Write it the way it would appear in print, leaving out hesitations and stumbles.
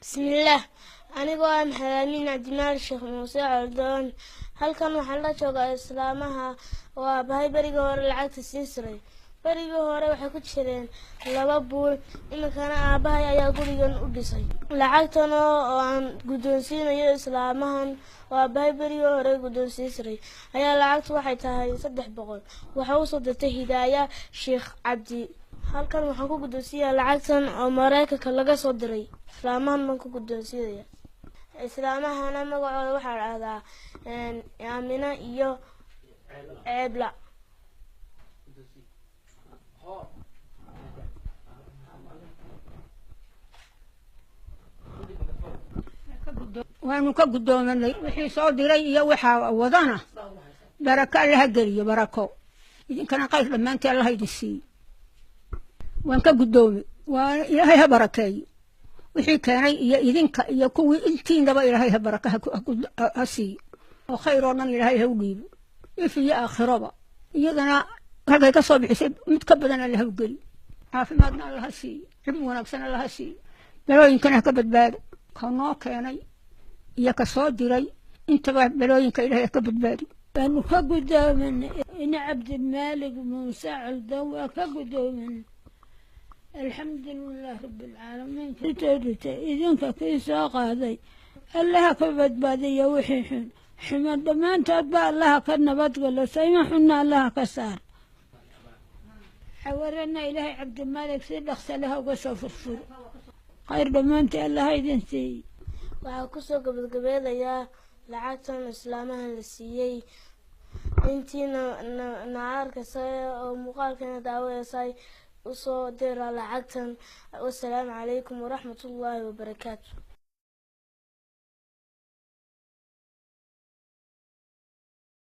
Bismillaah, anigoo ah Maxamed Amiin Cabdimaali Sheekh Muuse Coldoon, halkan waxaan la joogaa islaamaha oo aabahay berigii hore lacagta siin jiray. Berigii hore waxay ku jireen 2 buul, iminkana aabahay ayaa gurigan u dhisay. Lacagtan oo aan guddoonsiinayo islaamahan oo aabahay berigii hore guddoonsiin jiray ayaa lacagtu waxay tahay 300. Waxa usoo dirtay Hidaaya Sheekh Cabdi. Halkan waxaan ku guddoonsiinayaa lacagtan oo Maraykanka laga soo diray. Islaamahan baan ku guddoonsiinaya. Islaamahana magacooda waxaa la dhahdaa Aamina iyo Ceebla. Waanu ka guddoomanay wixii soo diray iyo waxaa wadana, barako Allaha geliyo, barako idinkana khayr dhammaantii Allaha idin siiyo. Waan ka guddoomay, waa Ilaahay ha barakeeyo wixii keenay iyo idinka iyo kuwii intiinaba, Ilaahay ha baraka ha siiyo oo khayr oo dhan Ilaahay ha u dhiibo if iyo aakhiraba. Iyadana halkay ka soo bixisay mid ka badan Alla ha u geliyo, caafimaadna Alla ha siiyo, cilmi wanaagsan Alla ha siiyo, balooyinkana ha ka badbaado. Ka noo keenay iyo ka soo diray intaba balooyinka Ilaahay ha ka badbaadiyo. Waanu ka guddoomanay ina Cabdimaalig Muuse Coldoon, waa ka guddoomanay, alxamdulilah rabbilcaalamiin. Soo idinka kii soo qaaday Allaha ka badbaadiyo wixii xun, xuman dhammaantood ba Allaha ka nabadgalo, sayma xunna Allaha ka saar. Xawarana Ilaahay Cabdimaalig si dhaqsa laha uga soo furfuro, khayr dhammaantii Allaha idin siiyey. Waxaa kusoo gabagabeelayaa lacagtan islaamahan la siiyey. Intii na arkaysa oo muuqaalkana daawadeysay, usoo dira lacagtan. Wasalaamu calaykum waraxmatullaahi wabarakaatu.